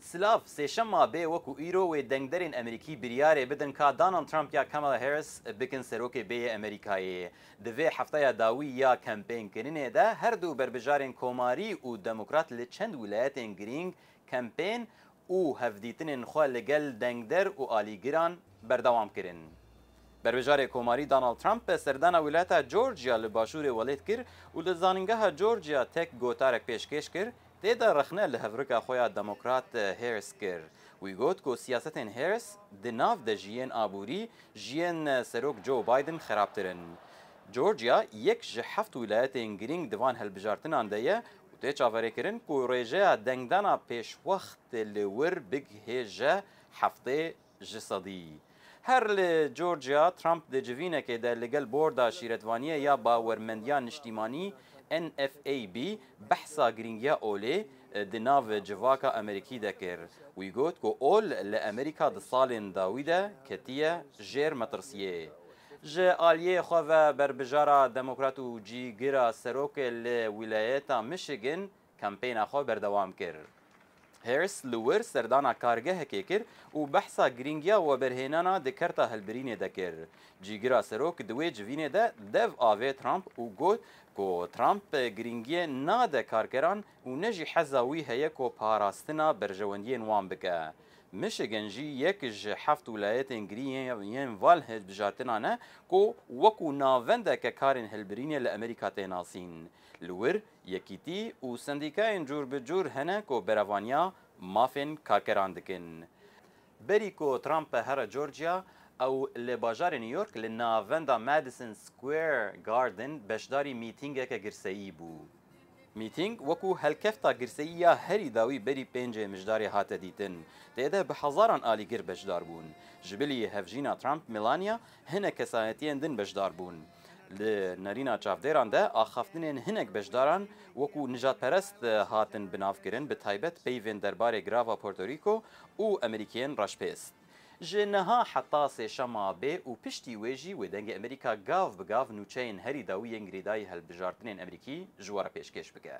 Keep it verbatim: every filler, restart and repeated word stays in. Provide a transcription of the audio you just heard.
Silav, sêşema bê wekû îro wê dengderên Amerîkî biryarê bidin ka Donald Trump ya Kamala Harris bikin serokê bê yê Amerîkayê. Di vê hefteya dawî ya kempênkirinê de her du berbijarên komarî û demokrat li çend wîlayetên girîng kempên û hevdîtinên xwe li gel dengder û alîgiran berdewam kirin. Berbijarê komarî Donald Trump serdana wîlayeta Georgia li başûrê welêt kir û li Zanîngeha Georgia Tech gotarek pêşkêş kir, tê de rexne li hevrika xwe ya demokrat Harris kir. Wî got ku siyasetên Harris di nav de ji yên aborî ji yên Serok Joe Biden xerabtir in. Georgia yek ji heft wîlayetên girîng di van hilbijartinan de ye û tê çaverêkirin ku rêjeya dengdana pêşwext li wir bigihêje heftê ji sedî. Her li Georgia, Trump di civînekê de li gel Borda Şîretvaniyê ya Bawermendiya Niştîmanî, N F A B, behsa girîngiya olê di nav civaka Amerîkî de kir. Wî got ku ol li Amerîka di salên dawî de ketiye jêr metirsiyê. Ji aliyê xwe ve berbijara demokrat û cîgira serokê li wîlayeta Michigan kempeyna xwe berdewam kir. Harris li wir serdana kargehekê kir û behsa girîngiya weberhênana di kerta hilbirînê de kir. Cîgira serok di wê civînê de dev avê Trump û got ku Trump girîngiyê nade karkeran û ne jî heza wî heye ku parastina berjewendiyên wan bike. Michigan jî yek ji heft wîlayetên girîng yên van hilbijartinan e ku wekû navendeke karên hilbirînê li Amerîka tê nasîn. Li wir yekîtî û sendîkayên cûr bi cûr hene ku berevaniya mafên karkeran dikin. Berî ku Trump here Georgia, ew li bajarê New York li navenda Madison Square Garden beşdarî mîtîngeke girseyî bû. Mîtîng wekû helkefta girseyî ya herî dawî berî pêncê Mijdarê hate dîtin. Tê de bi hezaran alîgir beşdar bûn. Ji bilî hevjîna Trump, Melania, hinek kesayetiyên din beşdar bûn. Li nerîna çavdêran de axaftinên hinek beşdaran wekû nijadperest hatin binavkirin, bi taybet peyvên derbarê girava Porto Rico û Amerîkiyên reşpêst. Ji niha heta sêşema bê û piştî wê jî wê Dengê Amerîka gav bi gav nûçeyên herî dawî yên girêdayî hilbijartinên Amerîkî ji we re pêşkêş bike.